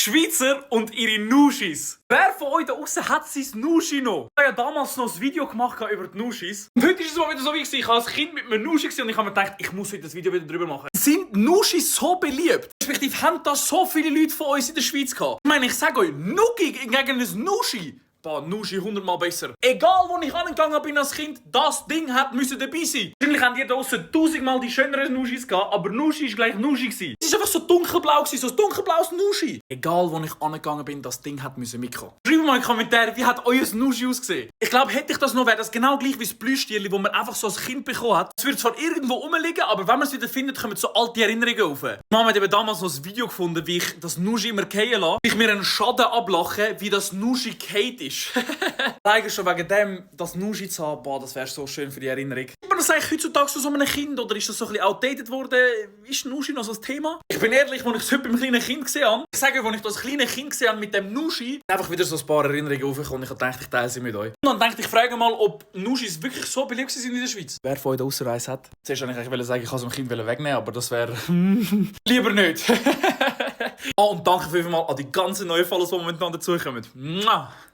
Schweizer und ihre Nuschis. Wer von euch da außen hat sein Nuschi noch? Ich habe ja damals noch ein Video gemacht über die Nuschis. Und heute ist es mal wieder so wie ich war als Kind mit einem Nuschi und ich habe mir gedacht, ich muss heute das Video wieder drüber machen. Sind Nuschis so beliebt? Respektive haben das so viele Leute von uns in der Schweiz gehabt? Ich meine, ich sage euch, Nuki gegen ein Nuschi. Boah, Nuschi 100-mal besser. Egal, wo ich angegangen bin als Kind, das Ding müssen dabei sein. Wahrscheinlich haben die da draussen 1000-mal die schöneren Nuschis gehabt, aber Nuschi war gleich Nuschi gewesen. Es war einfach so dunkelblau gewesen, so ein dunkelblaues Nuschi. Egal, wo ich angegangen bin, das Ding müssen mitkommen. Schreibt mal in die Kommentare, wie hat euer Nuschi ausgesehen? Ich glaube, hätte ich das noch, wäre das genau gleich wie das Plüschtierli, das man einfach so als Kind bekommen hat. Es wird zwar irgendwo rumliegen, aber wenn man es wieder findet, kommen so alte Erinnerungen auf. Mama hat eben damals noch ein Video gefunden, wie ich das Nuschi immer fallen lasse, wie ich mir einen Schaden ablache, wie das Nuschi gefallen ist. Leider schon wegen dem, das Nuschi zu haben, boah, das wäre so schön für die Erinnerung. Aber das eigentlich heutzutage so einem Kind oder ist das so ein bisschen outdated worden? Ist Nuschi noch so ein Thema? Ich bin ehrlich, als ich es heute beim kleinen Kind gesehen habe, ich sage, als ich das kleine Kind gesehen habe mit dem Nuschi, einfach wieder so ein paar Erinnerungen aufgekommen. Ich dachte, ich teile sie mit euch. Und dann dachte ich, frage mal, ob Nuschis wirklich so beliebt sind in der Schweiz. Wer von euch da ausser eins hat? Zuerst wollte ich eigentlich sagen, ich kann es dem Kind wegnehmen, aber das wäre lieber nicht. Und danke vielmals an die ganzen neuen Follows, die momentan dazukommen.